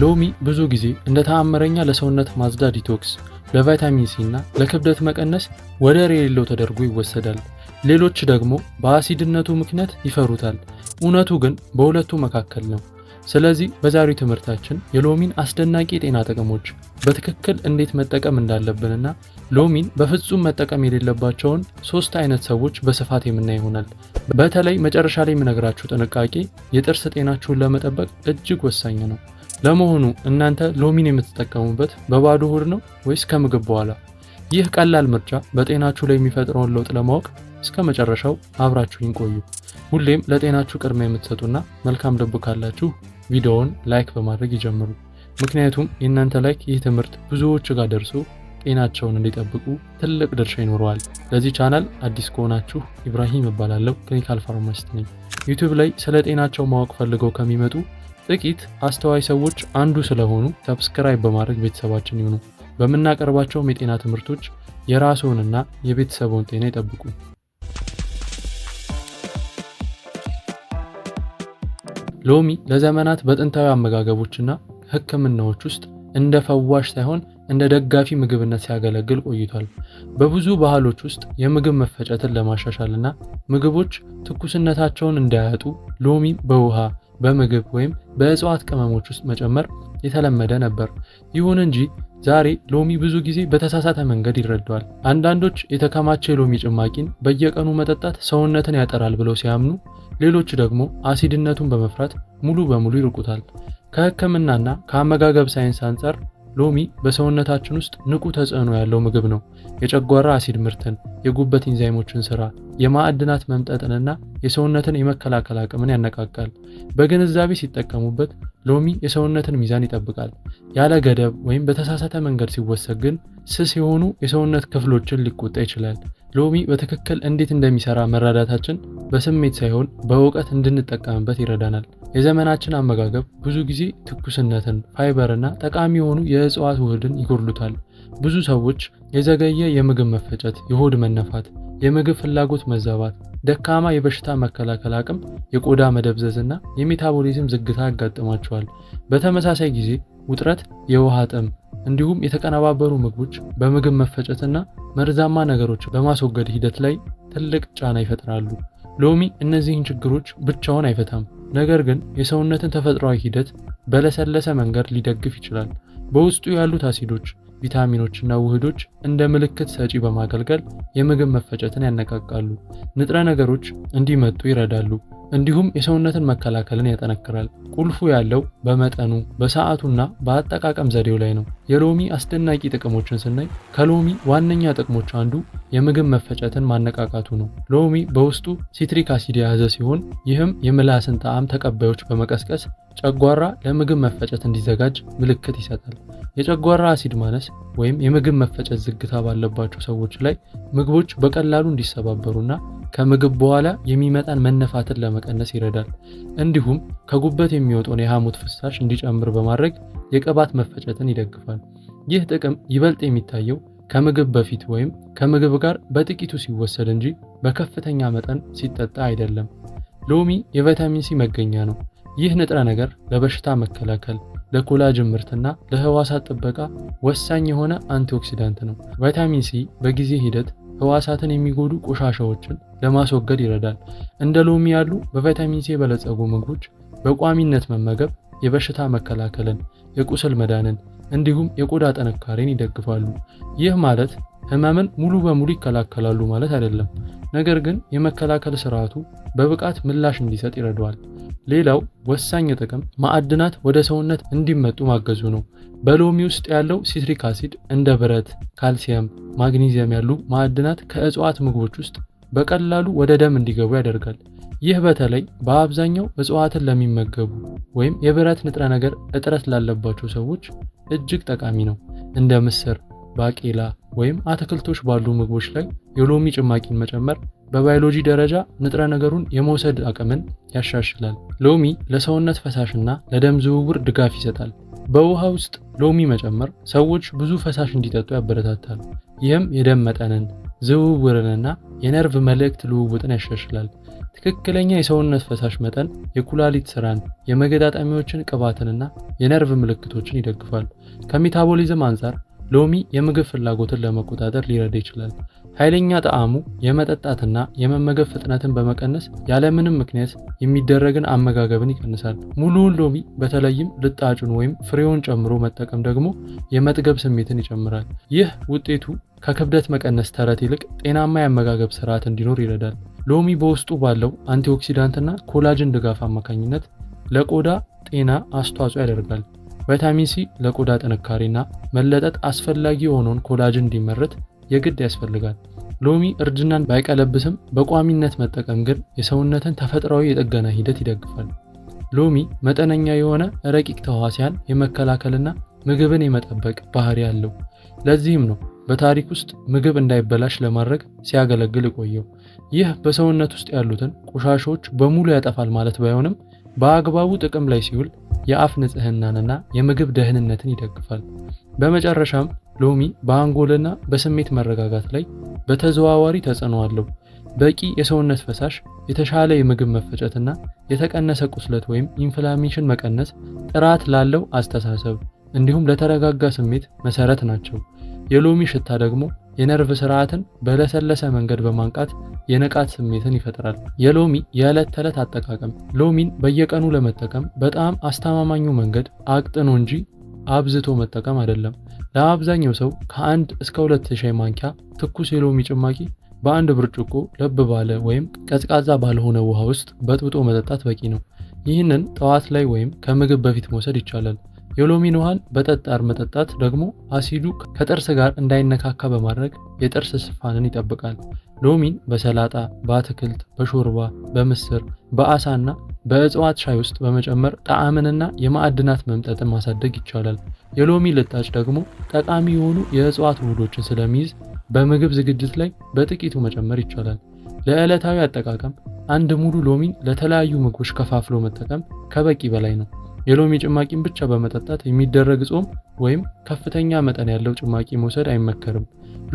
ሎሚ ብዙ ጊዜ እንደ ተአምረኛ ለሰውነት ማጽጃ detox፣ ለቫይታሚን ሲ እና ለክብደት መቀነስ ወደር የሌለው ተደርጎ ይወሰዳል። ሌሎች ደግሞ በአሲድነቱ ምክንያት ይፈሩታል። እውነቱ ግን በሁለቱ መካከል ነው። ስለዚህ በዛሬው ትምህርታችን የሎሚን አስደናቂ የጤና ጥቅሞች፣ በትክክል እንዴት መጠቀም እንዳለብንና ሎሚን በፍጹም መጠቀም የሌለባቸውን ሶስት አይነት ሰዎች በስፋት የምናይ ይሆናል። በተለይ መጨረሻ ላይ የምነግራችሁ ጥንቃቄ የጥርስ ጤናችሁን ለመጠበቅ እጅግ ወሳኝ ነው። ለመሆኑ እናንተ ሎሚን የምትጠቀሙበት በባዶ ሆድ ነው ወይስ ከምግብ በኋላ? ይህ ቀላል ምርጫ በጤናችሁ ላይ የሚፈጥረውን ለውጥ ለማወቅ እስከ መጨረሻው አብራችሁኝ ቆዩ። ሁሌም ለጤናችሁ ቅድሚያ የምትሰጡና መልካም ልብ ካላችሁ ቪዲዮውን like በማድረግ ይጀምሩ። ምክንያቱም የእናንተ like ይህ ትምህርት ብዙዎች ጋር ደርሶ ጤናቸውን እንዲጠብቁ ትልቅ ድርሻ ይኖረዋል። ለዚህ ቻናል አዲስ ከሆናችሁ ኢብራሂም እባላለሁ፣ clinical pharmacist ነኝ። ዩቲዩብ ላይ ስለ ጤናቸው ማወቅ ፈልገው ከሚመጡ ጥቂት አስተዋይ ሰዎች አንዱ ስለሆኑ subscribe በማድረግ ቤተሰባችን ይሁኑ። በምናቀርባቸውም የጤና ትምህርቶች የራስዎንና የቤተሰቦን ጤና ይጠብቁ። ሎሚ ለዘመናት በጥንታዊ አመጋገቦችና ሕክምናዎች ውስጥ እንደ ፈዋሽ ሳይሆን እንደ ደጋፊ ምግብነት ሲያገለግል ቆይቷል። በብዙ ባህሎች ውስጥ የምግብ መፈጨትን ለማሻሻልና ምግቦች ትኩስነታቸውን እንዳያጡ ሎሚ በውሃ፣ በምግብ ወይም በእጽዋት ቅመሞች ውስጥ መጨመር የተለመደ ነበር። ይሁን እንጂ ዛሬ ሎሚ ብዙ ጊዜ በተሳሳተ መንገድ ይረዳዋል። አንዳንዶች የተከማቸ የሎሚ ጭማቂን በየቀኑ መጠጣት ሰውነትን ያጠራል ብለው ሲያምኑ፣ ሌሎች ደግሞ አሲድነቱን በመፍራት ሙሉ በሙሉ ይርቁታል። ከሕክምናና ከአመጋገብ ሳይንስ አንጻር ሎሚ በሰውነታችን ውስጥ ንቁ ተጽዕኖ ያለው ምግብ ነው። የጨጓራ አሲድ ምርትን፣ የጉበት ኢንዛይሞችን ስራ፣ የማዕድናት መምጠጥንና የሰውነትን የመከላከል አቅምን ያነቃቃል። በግንዛቤ ሲጠቀሙበት ሎሚ የሰውነትን ሚዛን ይጠብቃል። ያለ ገደብ ወይም በተሳሳተ መንገድ ሲወሰድ ግን ስስ የሆኑ የሰውነት ክፍሎችን ሊቆጣ ይችላል። ሎሚ በትክክል እንዴት እንደሚሰራ መረዳታችን በስሜት ሳይሆን በእውቀት እንድንጠቀምበት ይረዳናል። የዘመናችን አመጋገብ ብዙ ጊዜ ትኩስነትን፣ ፋይበር እና ጠቃሚ የሆኑ የእጽዋት ውህድን ይጎድሉታል። ብዙ ሰዎች የዘገየ የምግብ መፈጨት፣ የሆድ መነፋት፣ የምግብ ፍላጎት መዛባት፣ ደካማ የበሽታ መከላከል አቅም፣ የቆዳ መደብዘዝ እና የሜታቦሊዝም ዝግታ ያጋጥማቸዋል። በተመሳሳይ ጊዜ ውጥረት፣ የውሃ ጥም እንዲሁም የተቀነባበሩ ምግቦች በምግብ መፈጨትና መርዛማ ነገሮች በማስወገድ ሂደት ላይ ትልቅ ጫና ይፈጥራሉ። ሎሚ እነዚህን ችግሮች ብቻውን አይፈታም፣ ነገር ግን የሰውነትን ተፈጥሯዊ ሂደት በለሰለሰ መንገድ ሊደግፍ ይችላል። በውስጡ ያሉት አሲዶች፣ ቪታሚኖች እና ውህዶች እንደ ምልክት ሰጪ በማገልገል የምግብ መፈጨትን ያነቃቃሉ፣ ንጥረ ነገሮች እንዲመጡ ይረዳሉ፣ እንዲሁም የሰውነትን መከላከልን ያጠነክራል። ቁልፉ ያለው በመጠኑ፣ በሰዓቱና በአጠቃቀም ዘዴው ላይ ነው። የሎሚ አስደናቂ ጥቅሞችን ስናይ ከሎሚ ዋነኛ ጥቅሞች አንዱ የምግብ መፈጨትን ማነቃቃቱ ነው። ሎሚ በውስጡ citric acid የያዘ ሲሆን ይህም የምላስን ጣዕም ተቀባዮች በመቀስቀስ ጨጓራ ለምግብ መፈጨት እንዲዘጋጅ ምልክት ይሰጣል። የጨጓራ አሲድ ማነስ ወይም የምግብ መፈጨት ዝግታ ባለባቸው ሰዎች ላይ ምግቦች በቀላሉ እንዲሰባበሩና ከምግብ በኋላ የሚመጣን መነፋትን ለመቀነስ ይረዳል። እንዲሁም ከጉበት የሚወጣውን የሐሞት ፍሳሽ እንዲጨምር በማድረግ የቅባት መፈጨትን ይደግፋል። ይህ ጥቅም ይበልጥ የሚታየው ከምግብ በፊት ወይም ከምግብ ጋር በጥቂቱ ሲወሰድ እንጂ በከፍተኛ መጠን ሲጠጣ አይደለም። ሎሚ የቫይታሚን ሲ መገኛ ነው። ይህ ንጥረ ነገር ለበሽታ መከላከል፣ ለኮላጅን ምርትና ለህዋሳት ጥበቃ ወሳኝ የሆነ antioxidant ነው። ቫይታሚን ሲ በጊዜ ሂደት ህዋሳትን የሚጎዱ ቆሻሻዎችን ለማስወገድ ይረዳል። እንደ ሎሚ ያሉ በቫይታሚን ሲ የበለጸጉ ምግቦች በቋሚነት መመገብ የበሽታ መከላከልን፣ የቁስል መዳንን እንዲሁም የቆዳ ጥንካሬን ይደግፋሉ። ይህ ማለት ህመምን ሙሉ በሙሉ ይከላከላሉ ማለት አይደለም፣ ነገር ግን የመከላከል ስርዓቱ በብቃት ምላሽ እንዲሰጥ ይረዳዋል። ሌላው ወሳኝ ጥቅም ማዕድናት ወደ ሰውነት እንዲመጡ ማገዙ ነው። በሎሚ ውስጥ ያለው citric acid እንደ ብረት፣ ካልሲየም፣ ማግኒዚየም ያሉ ማዕድናት ከእጽዋት ምግቦች ውስጥ በቀላሉ ወደ ደም እንዲገቡ ያደርጋል። ይህ በተለይ በአብዛኛው እጽዋትን ለሚመገቡ ወይም የብረት ንጥረ ነገር እጥረት ላለባቸው ሰዎች እጅግ ጠቃሚ ነው። እንደ ምስር፣ ባቄላ ወይም አትክልቶች ባሉ ምግቦች ላይ የሎሚ ጭማቂን መጨመር በባዮሎጂ ደረጃ ንጥረ ነገሩን የመውሰድ አቅምን ያሻሽላል። ሎሚ ለሰውነት ፈሳሽና ለደም ዝውውር ድጋፍ ይሰጣል። በውሃ ውስጥ ሎሚ መጨመር ሰዎች ብዙ ፈሳሽ እንዲጠጡ ያበረታታል። ይህም የደም መጠንን፣ ዝውውርንና የነርቭ መልእክት ልውውጥን ያሻሽላል። ትክክለኛ የሰውነት ፈሳሽ መጠን የኩላሊት ስራን፣ የመገጣጠሚያዎችን ቅባትንና የነርቭ ምልክቶችን ይደግፋል። ከ metabolism አንጻር ሎሚ የምግብ ፍላጎትን ለመቆጣጠር ሊረዳ ይችላል። ኃይለኛ ጣዕሙ የመጠጣትና የመመገብ ፍጥነትን በመቀነስ ያለምንም ምክንያት የሚደረግን አመጋገብን ይቀንሳል። ሙሉውን ሎሚ በተለይም ልጣጩን ወይም ፍሬውን ጨምሮ መጠቀም ደግሞ የመጥገብ ስሜትን ይጨምራል። ይህ ውጤቱ ከክብደት መቀነስ ተረት ይልቅ ጤናማ የአመጋገብ ስርዓት እንዲኖር ይረዳል። ሎሚ በውስጡ ባለው antioxidant ና collagen ድጋፍ አማካኝነት ለቆዳ ጤና አስተዋጽኦ ያደርጋል። ቫይታሚን ሲ ለቆዳ ጥንካሬና መለጠጥ አስፈላጊ የሆነውን collagen እንዲመረት የግድ ያስፈልጋል። ሎሚ እርጅናን ባይቀለብስም በቋሚነት መጠቀም ግን የሰውነትን ተፈጥሯዊ የጥገና ሂደት ይደግፋል። ሎሚ መጠነኛ የሆነ ረቂቅ ተህዋሲያን የመከላከልና ምግብን የመጠበቅ ባህሪ አለው። ለዚህም ነው በታሪክ ውስጥ ምግብ እንዳይበላሽ ለማድረግ ሲያገለግል የቆየው። ይህ በሰውነት ውስጥ ያሉትን ቆሻሾች በሙሉ ያጠፋል ማለት ባይሆንም በአግባቡ ጥቅም ላይ ሲውል የአፍ ንጽህናንና የምግብ ደህንነትን ይደግፋል። በመጨረሻም ሎሚ በአንጎልና በስሜት መረጋጋት ላይ በተዘዋዋሪ ተጽዕኖ አለው። በቂ የሰውነት ፈሳሽ፣ የተሻለ የምግብ መፈጨትና የተቀነሰ ቁስለት ወይም inflammation መቀነስ ጥራት ላለው አስተሳሰብ እንዲሁም ለተረጋጋ ስሜት መሰረት ናቸው። የሎሚ ሽታ ደግሞ የነርቭ ስርዓትን በለሰለሰ መንገድ በማንቃት የንቃት ስሜትን ይፈጥራል። የሎሚ የዕለት ተዕለት አጠቃቀም ሎሚን በየቀኑ ለመጠቀም በጣም አስተማማኙ መንገድ አቅጥኖ እንጂ አብዝቶ መጠቀም አይደለም። ለአብዛኛው ሰው ከ1 እስከ 2 የሻይ ማንኪያ ትኩስ የሎሚ ጭማቂ በአንድ ብርጭቆ ለብ ባለ ወይም ቀዝቃዛ ባልሆነ ውሃ ውስጥ በጥብጦ መጠጣት በቂ ነው። ይህንን ጠዋት ላይ ወይም ከምግብ በፊት መውሰድ ይቻላል። የሎሚን ውሃን በጠጣር መጠጣት ደግሞ አሲዱ ከጥርስ ጋር እንዳይነካካ በማድረግ የጥርስ ሽፋንን ይጠብቃል። ሎሚን በሰላጣ፣ በአትክልት፣ በሾርባ፣ በምስር፣ በአሳና በእጽዋት ሻይ ውስጥ በመጨመር ጣዕምንና የማዕድናት መምጠጥን ማሳደግ ይቻላል። የሎሚ ልጣጭ ደግሞ ጠቃሚ የሆኑ የእጽዋት ውህዶችን ስለሚይዝ በምግብ ዝግጅት ላይ በጥቂቱ መጨመር ይቻላል። ለዕለታዊ አጠቃቀም አንድ ሙሉ ሎሚን ለተለያዩ ምግቦች ከፋፍሎ መጠቀም ከበቂ በላይ ነው። የሎሚ ጭማቂን ብቻ በመጠጣት የሚደረግ ጾም ወይም ከፍተኛ መጠን ያለው ጭማቂ መውሰድ አይመከርም።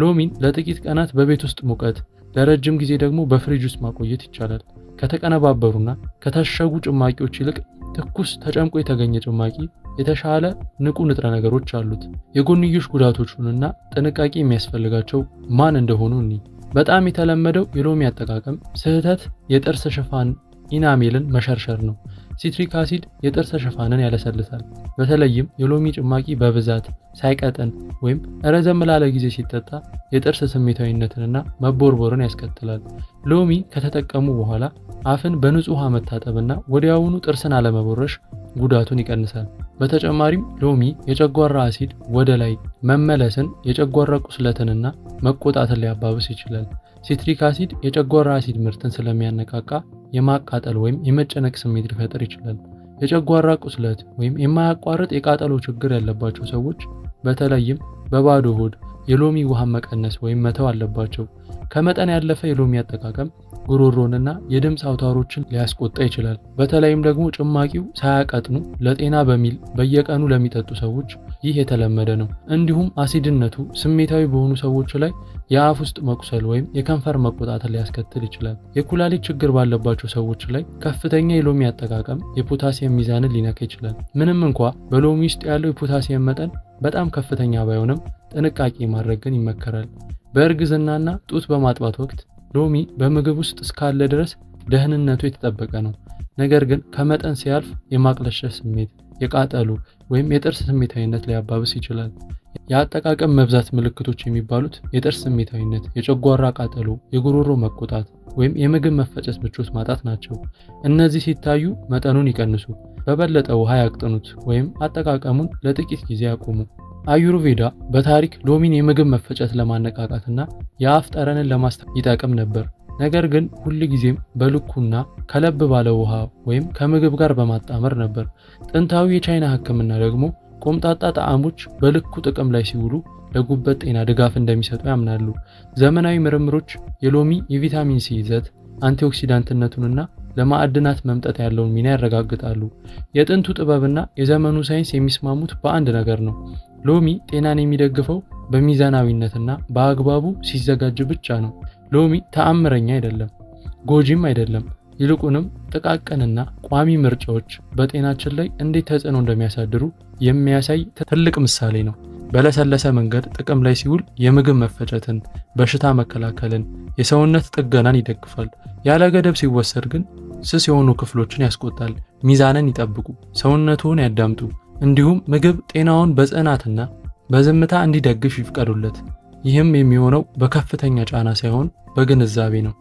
ሎሚን ለጥቂት ቀናት በቤት ውስጥ ሙቀት፣ ለረጅም ጊዜ ደግሞ በፍሪጅ ውስጥ ማቆየት ይቻላል። ከተቀነባበሩና ከታሸጉ ጭማቂዎች ይልቅ ትኩስ ተጨምቆ የተገኘ ጭማቂ የተሻለ ንቁ ንጥረ ነገሮች አሉት። የጎንዮሽ ጉዳቶቹንና ጥንቃቄ የሚያስፈልጋቸው ማን እንደሆኑ እኒ በጣም የተለመደው የሎሚ አጠቃቀም ስህተት የጥርስ ሽፋን enamel ን መሸርሸር ነው። citric acid የጥርስ ሽፋንን ያለሰልሳል። በተለይም የሎሚ ጭማቂ በብዛት ሳይቀጥን ወይም ረዘም ላለ ጊዜ ሲጠጣ የጥርስ ስሜታዊነትንና መቦርቦርን ያስከትላል። ሎሚ ከተጠቀሙ በኋላ አፍን በንጹህ ውሃ መታጠብና ወዲያውኑ ጥርስን አለመቦረሽ ጉዳቱን ይቀንሳል። በተጨማሪም ሎሚ የጨጓራ አሲድ ወደ ላይ መመለስን፣ የጨጓራ ቁስለትንና መቆጣትን ሊያባብስ ይችላል። citric acid የጨጓራ አሲድ ምርትን ስለሚያነቃቃ የማቃጠል ወይም የመጨነቅ ስሜት ሊፈጥር ይችላል። የጨጓራ ቁስለት ወይም የማያቋርጥ የቃጠሎ ችግር ያለባቸው ሰዎች በተለይም በባዶ ሆድ የሎሚ ውሃን መቀነስ ወይም መተው አለባቸው። ከመጠን ያለፈ የሎሚ አጠቃቀም ጉሮሮንና የድምፅ አውታሮችን ሊያስቆጣ ይችላል። በተለይም ደግሞ ጭማቂው ሳያቀጥኑ ለጤና በሚል በየቀኑ ለሚጠጡ ሰዎች ይህ የተለመደ ነው። እንዲሁም አሲድነቱ ስሜታዊ በሆኑ ሰዎች ላይ የአፍ ውስጥ መቁሰል ወይም የከንፈር መቆጣትን ሊያስከትል ይችላል። የኩላሊት ችግር ባለባቸው ሰዎች ላይ ከፍተኛ የሎሚ አጠቃቀም የፖታሲየም ሚዛንን ሊነካ ይችላል። ምንም እንኳ በሎሚ ውስጥ ያለው የፖታሲየም መጠን በጣም ከፍተኛ ባይሆንም ጥንቃቄ ማድረግ ግን ይመከራል። በእርግዝናና ጡት በማጥባት ወቅት ሎሚ በምግብ ውስጥ እስካለ ድረስ ደህንነቱ የተጠበቀ ነው። ነገር ግን ከመጠን ሲያልፍ የማቅለሽለሽ ስሜት፣ የቃጠሎ ወይም የጥርስ ስሜታዊነት ሊያባብስ ይችላል። የአጠቃቀም መብዛት ምልክቶች የሚባሉት የጥርስ ስሜታዊነት፣ የጨጓራ ቃጠሎ፣ የጉሮሮ መቆጣት ወይም የምግብ መፈጨት ምቾት ማጣት ናቸው። እነዚህ ሲታዩ መጠኑን ይቀንሱ፣ በበለጠ ውሃ ያቅጥኑት ወይም አጠቃቀሙን ለጥቂት ጊዜ ያቁሙ። አዩርቬዳ በታሪክ ሎሚን የምግብ መፈጨት ለማነቃቃትና የአፍ ጠረንን ለማስተካከል ይጠቅም ነበር። ነገር ግን ሁልጊዜም በልኩና ከለብ ባለ ውሃ ወይም ከምግብ ጋር በማጣመር ነበር። ጥንታዊ የቻይና ሕክምና ደግሞ ቆምጣጣ ጣዕሞች በልኩ ጥቅም ላይ ሲውሉ ለጉበት ጤና ድጋፍ እንደሚሰጡ ያምናሉ። ዘመናዊ ምርምሮች የሎሚ የቪታሚን ሲ ይዘት አንቲኦክሲዳንትነቱንና ለማዕድናት መምጠጥ ያለውን ሚና ያረጋግጣሉ። የጥንቱ ጥበብና የዘመኑ ሳይንስ የሚስማሙት በአንድ ነገር ነው። ሎሚ ጤናን የሚደግፈው በሚዛናዊነትና በአግባቡ ሲዘጋጅ ብቻ ነው። ሎሚ ተአምረኛ አይደለም፣ ጎጂም አይደለም። ይልቁንም ጥቃቅንና ቋሚ ምርጫዎች በጤናችን ላይ እንዴት ተጽዕኖ እንደሚያሳድሩ የሚያሳይ ትልቅ ምሳሌ ነው። በለሰለሰ መንገድ ጥቅም ላይ ሲውል የምግብ መፈጨትን፣ በሽታ መከላከልን፣ የሰውነት ጥገናን ይደግፋል። ያለ ገደብ ሲወሰድ ግን ስስ የሆኑ ክፍሎችን ያስቆጣል። ሚዛንን ይጠብቁ፣ ሰውነትዎን ያዳምጡ፣ እንዲሁም ምግብ ጤናውን በጽናትና በዝምታ እንዲደግፍ ይፍቀዱለት። ይህም የሚሆነው በከፍተኛ ጫና ሳይሆን በግንዛቤ ነው።